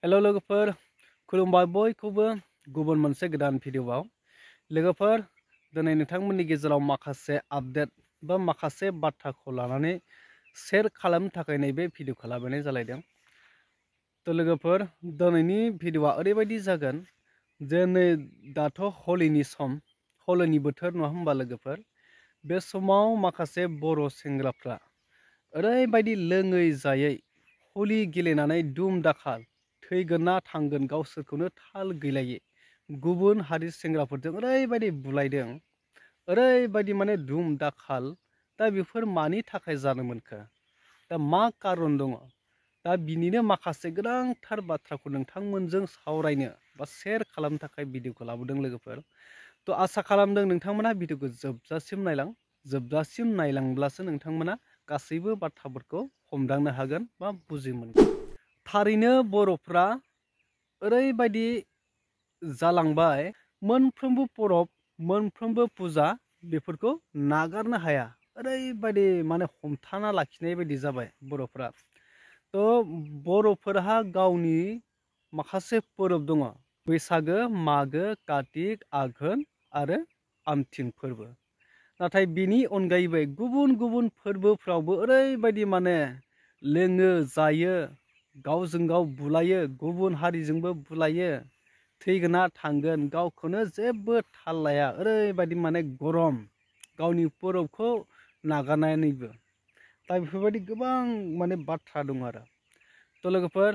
Hello लोगोफोर खुलुमबाय बयखौबो गुबुन मोनसे गोदान भिडिअआव लोगोफोर दिनै नोंथांमोननि गेजेराव माखासे आपडेट बा माखासे बाथ्राखौ लानानै शेयार खालामनो थाखाय नैबे भिडिअ खालामनाय जालायदों। तो लोगोफोर दिनैनि भिडिअआ ओरैबायदि जागोन जे नै दाथ' हलिनि सम हलिनि बोथोर नङा होमबा लोगोफोर बे समाव माखासे बर' सेंग्राफ्रा ओरैबायदि लोङै जायै हलि गेलेनानै दुम दाखाल थैगोन ना थांगोन गावसोरखौनो थाल गैलायै गुबुन हारि सेंग्राफोरजों ओरैबायदि बुलायदों ओरैबायदि माने दुम दाखाल। दा बेफोर मानि थाखाय जानो मोनखो दा मा कारन दङ दा बिनिनो माखासे गोनांथार बाथ्राखौ नोंथांमोनजों सावरायनो बा शेयार खालामनो थाखाय भिडिअखौ लाबोदों लोगोफोर। तो आसा खालामदों नोंथांमोना भिडिअखौ जोबजासिम नायलांब्लासो नोंथांमोना गासैबो बाथ्राफोरखौ हमदांनो हागोन बा बुजि मोनगोन। थारैनो बर'फ्रा ओरैबायदि जालांबाय मोनफ्रोमबो परब मोनफ्रोमबो फुजा बेफोरखौ नागारनो हाया ओरैबायदि माने हमथाना लाखिनाय बायदि जाबाय बर'फ्रा। तो बर'फोरहा गावनि माखासे फोरबो दङ बैसागो मागो कार्तिक आघोन आरो आमथिं फोरबो। नाथाय बिनि अनगायैबो गुबुन गुबुन फोरबोफ्रावबो ओरैबायदि माने लोङो जायो गावजों गाव बुलायो गुबुन हारिजोंबो बुलायो थैगोना थांगोन गावखौनो जेबो थाल लाया ओरैबायदि माने गरम गावनि फोरबोखौ नागारनानैबो। दा बेफोरबायदि गोबां माने बाथ्रा दं आरो। तो लोगोफोर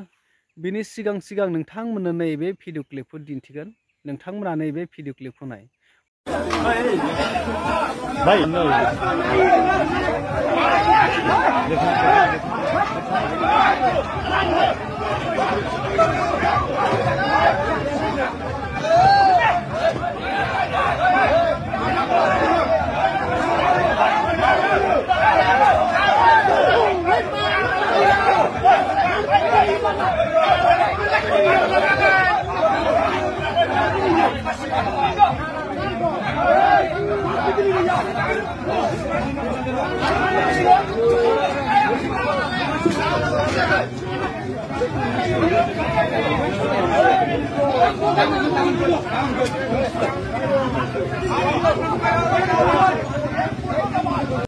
बिनि सिगां नोंथांमोननो नैबे भिडिअ क्लिपखौ दिन्थिगोन नोंथांमोना नैबे भिडिअ क्लिपखौ नाय।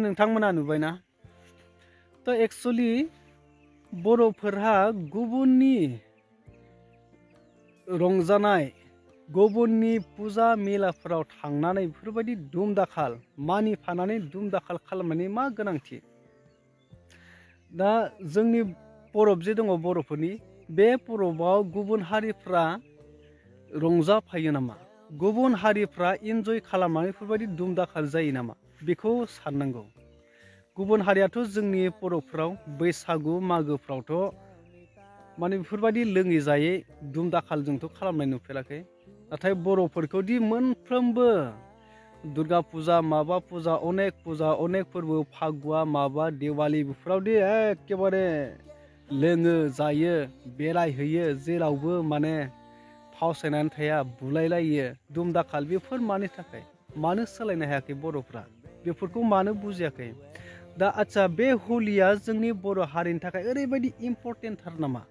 नोंथांमोना नुबायना तो एक्चुअली बर'फोरहा गुबुननि रंजानाय गुबुननि फुजा मेलाफोराव थांनानै बेफोरबायदि दुम दाखाल मानिफानानै दुम दाखाल खालामनायनि मा गोनांथि। दा जोंनि परब जे दङ बर'फोरनि बे परबाव गुबुन हारिफ्रा रंजाफायो नामा गुबुन हारिफ्रा इन्जय खालामनानै बेफोरबायदि दुम दाखाल जायो नामा बेखौ साननांगौ। गुबुन हारियाथ' जोंनि बर'फ्राव बैसागु मागोफ्रावथ' माने बेफोरबायदि लोङै जायै दुम दाखालजोंथ' खालामनाय नुफेराखै। नाथाय बर'फोरखौदि मोनफ्रोमबो दुर्गा फुजा माबा फुजा अनेक फोरबो फागुआ माबा दिवाली बेफोरावदि एखेबारे लोङो जायो बेरायहैयो जेरावबो माने फावसायनानै थाया बुलायलायो दुम दाखाल बेफोर मानि थाखाय मानो सोलायनो हायाखै बर'फ्रा बेफोरखौ मानो बुजियाखै। दा आच्छा बे हलिया जोंनि बर' हारिनि थाखाय ओरैबायदि इम्पर्टेन्टथार नामा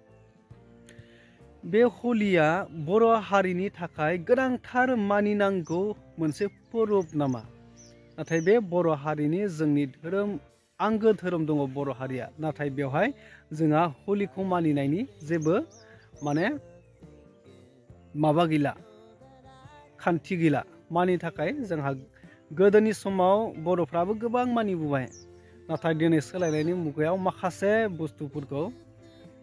बे हलिया बर' हारिनि थाखाय गोनांथार मानिनांगौ मोनसे फोरबो नामा। नाथाय बे बर' हारिनि जोंनि धोरोम आंगो धोरोम दङ बर' हारिया नाथाय बेवहाय जोंहा हलिखौ मानिनायनि जेबो माने माबा गैला खान्थि गैला। मानि थाखाय जोंहा गोदोनि समाव बर'फ्राबो गोबां मानिबोबाय नाथाय दिनै सोलायनायनि मुगायाव माखासे बुस्थुफोरखौ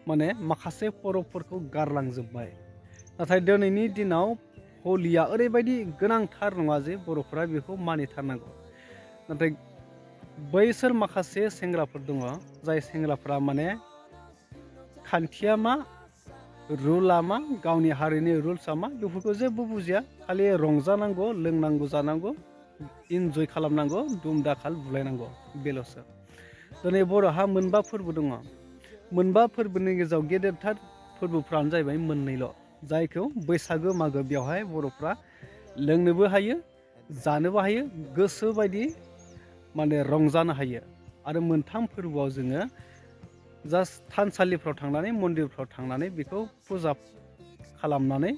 माने माखासे परबफोरखौ गारलांजोब्बाय। नाथाय दिनैनि दिनाव हलिया ओरैबायदि गोनांथार नङा जे बर'फ्रा बेखौ मानिथारनांगौ। नाथाय बैसोर माखासे सेंग्राफोर दङ जाय सेंग्राफ्रा माने खान्थिया मा रुला मा गावनि हारिनि रुल्सआ मा बेफोरखौ जेबो बुजिया खालि रंजानांगौ लोंनांगौ जानांगौ इन्जय खालामनांगौ दुम दाखाल बुलायनांगौ बेल'सो। दिनै बर'हा मोनबा फोरबो दङ मोनबा फोरबोनि गेजेराव गेदेरथार फोरबोफ्रानो जाहैबाय मोननैल' जायखौ बैसागो मागो बेवहाय बर'फ्रा लोंनोबो हायो जानोबो हायो गोसो बायदि माने रंजानो हायो। आरो मोनथाम फोरबोआव जोङो जास्ट थानसालिफ्राव थांनानै मन्दिरफ्राव थांनानै बेखौ फुजा खालामनानै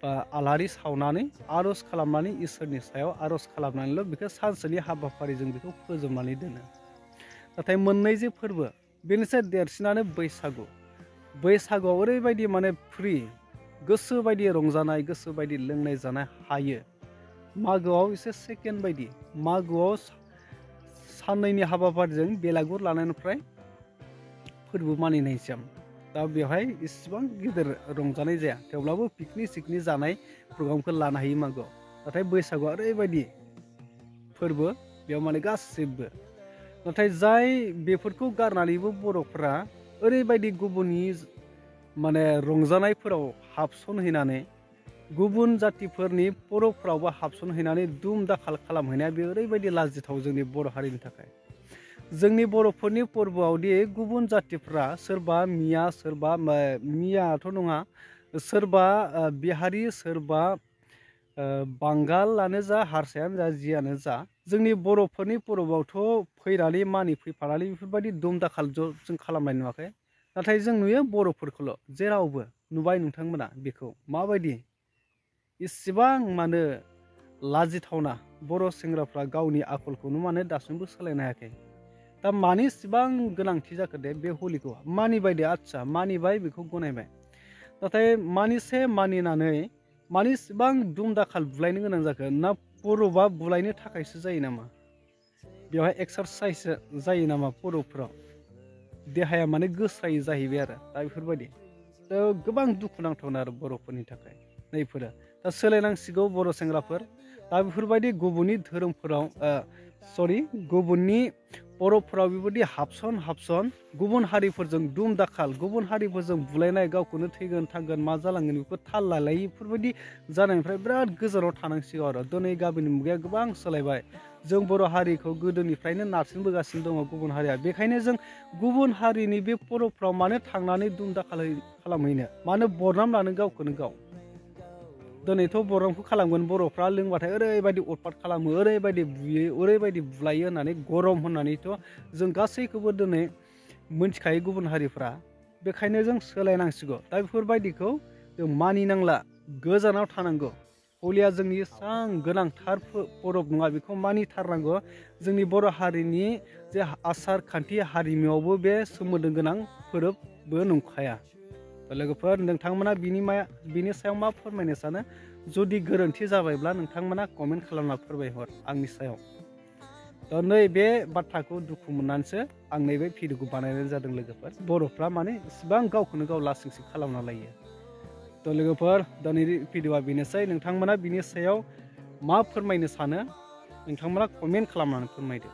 बा आलारि सावनानै आर'ज खालामनानै इसोरनि सायाव आर'ज खालामनानैल' बेखौ सानसेनि हाबाफारिजों बेखौ फोजोबनानै दोनो। नाथाय मोननै जे फोरबो बेनिसाय देरसिनानो बैसागु। बैसागुआव ओरैबायदि माने फ्रि गोसो बायदि रंजानाय गोसो बायदि लोंनाय जानाय हायो। मागोआव एसे सेकेन्ड बायदि मागोआव साननैनि हाबाफारिजों बेलागुर लानायनिफ्राय फोरबो मानिनायसिम दा बेवहाय इसिबां गिदिर रंजानाय जाया थेवब्लाबो पिकनिक सिकनिक जानाय प्रग्रामखौ लानो हायो मागोआव। नाथाय बैसागुआ ओरैबायदि फोरबो बेयाव माने गासिबो नाथाय जाय बेफोरखौ गारनानैबो बर'फ्रा ओरैबायदि गुबुननि माने रंजानायफोराव हाबसनहैनानै गुबुन जातिफोरनि बर'फ्रावबो हाबसनहैनानै दुम दाखाल खालामहैनाया बे ओरैबायदि लाजिथाव जोंनि बर' हारिनि थाखाय। जोंनि बर'फोरनि फोरबोआवदि गुबुन जातिफ्रा सोरबा मिया सोरबा मियाथ' नङा सोरबा बिहारि सोरबा बांगालानो जा हारसायानो जा जियानो जा जोंनि बर'फोरनि फोरबोआवथ' फैनानै फैफानानै बेफोरबायदि दुम दाखाल जों खालामनाय नुवाखै। नाथाय जों नुयो बर'फोरखौल' जेरावबो नुबाय नोंथांमोना बेखौ माबायदि इसिबां मानो लाजिथावना बर' सेंग्राफ्रा गावनि आखलखौनो माने दासिमबो सोलायनो हायाखै। दा मानि इसिबां गोनांथि जाखो दे बे हलिखौ मानिबाय दे आदसा मानिबाय बेखौ गनायबाय नाथाय मानिसे मानिनानै मानि इसिबां दुम दाखाल बुलायनो गोनां जाखो ना बर'बा बुलायनो थाखायसो जायो नामा? बेवहाय एक्सारसाइस जायो नामा बर'फोराव देहाया माने गोसायो जाहैबाय आरो दा बेफोरबायदि दा गोबां दुखुनांथाव आरो बर'फोरनि थाखाय नैफोरो दा सोलायनांसिगौ बर' सेंग्राफोर। दा बेफोरबायदि गुबुननि धोरोमफोराव गुबुननि बर'फोराव बेबायदि हाबसन गुबुन हारिफोरजों दुम दाखाल गुबुन हारिफोरजों बुलायनाय गावखौनो थैगोन थांगोन मा जालांगोन बेखौ थाल लालायि बेफोरबायदि जानायनिफ्राय बिराद गोजानाव थानांसिगौ आरो दिनै गामिनि मुगाया गोबां सोलायबाय। जों बर' हारिखौ गोदोनिफ्रायनो नारसिनबोगासिनो दङ गुबुन हारिया बेखायनो जों गुबुन हारिनि बे बर'फ्राव मानो थांनानै दुम दाखाल खालामहैनो मानो बरनाम लानो गावखौनो गाव। दिनैथ' बरनामखौ खालामगोन बर'फ्रा लोंबाथाय ओरैबायदि उत्पात खालामो ओरैबायदि बुयो ओरैबायदि बुलायो होननानै गरम होननानैथ' जों गासैखौबो दिनै मोनथिखायो गुबुन हारिफ्रा। बेखायनो जों सोलायनांसिगौ दा बेफोरबायदिखौ जों मानिनांला गोजानाव थानांगौ। हलिया जोंनि एसेबां गोनांथार परब नङा बेखौ मानिथारनांगौ। जोंनि बर' हारिनि जे आसार खान्थि हारिमुआवबो बे सोमोन्दो गोनां फोरबो नंखाया। लोगोफोर नोंथांमोना बिनि सायाव मा फोरमायनो सानो? जुदि गोरोन्थि जाबायब्ला नोंथांमोना कमेन्ट खालामना फोरमायहर आंनि सायाव। दा नैबे बाथ्राखौ दुखु मोननानैसो आं नैबे भिडिअखौ बानायनाय जादों लोगोफोर। बर'फ्रा माने इसिबां गावखौनो गाव लासिं सिं खालामना लायो। थ' लोगोफोर दिनैनि भिडिअआ बेनोसै नोंथांमोना बिनि सायाव मा फोरमायनो सानो नोंथांमोना कमेन्ट खालामनानै फोरमायदो।